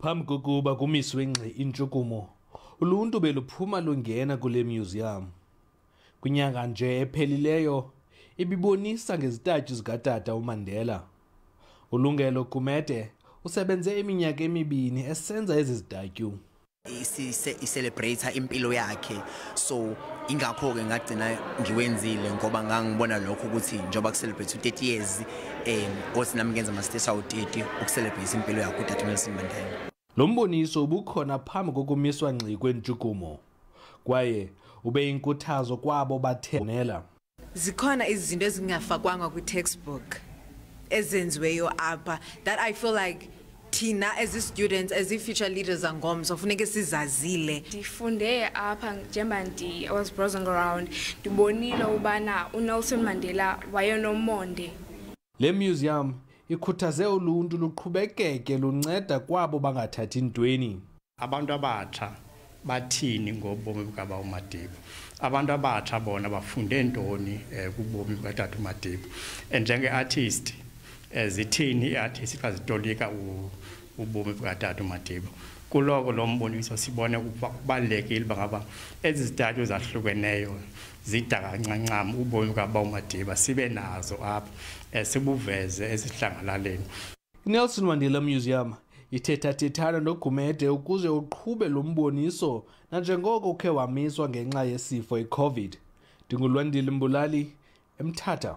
Phambi kokuba kumiswe ngxi intshukumo, uluntu beluphuma lungena kule museum. Kwinyanga nje ephelileyo ibibonisa ngezitatyu zikatata uMandela. ULungelo Gumede usebenze iminyaka emibini esenza ezi zitatyu. I-celebrate impilo yakhe, so ingakho-ke ngagcina ngiwenzile ngoba ngangibona lokho ukuthi njengoba ku-celebrate u-30 years, othi nami ngenza ama-statue awu-30 uku-celebrate impilo yakhe utata Nelson Mandela. Lo mboniso ubukhona phambi kokumiswa ngxi kwentshukumo kwaye ube yinkuthazo kwabo bathenela. Zikhona izinto ezingafakwanga kwi-textbook ezenziweyo apha that I feel like thina as students, as i-future leaders angomso, funeke sizazile. Ndifunde apha njengoba I was browsing around, ndibonile ubana uNelson Mandela wayenomonde. Le museum ikhuthaze uluntu luqhubekeke lunceda kwabo bangathathi ntweni. Abantu abatsha bathini ngobomi bukaba uMadiba? Abantu abatsha bona bafunde ntoni kubomi bukatata uMadiba? Njenge-artist, zithini ii-artist xa zitolika ubomi bukatata uMadiba? Kuloko lo mboniso sibone kubalulekile uba ngaba ezi zitatyu zahlukeneyo zidaka ncancam ubomi bukaba uMadiba sibe nazo apha, sibuveze esihlangalaleni. INelson Mandela Museum ithethathethana noGumede ukuze uqhube lo mboniso nanjengoko ukhe wamiswa ngenxa yesifo iCOVID. NdinguLwandile Mbulali eMthatha.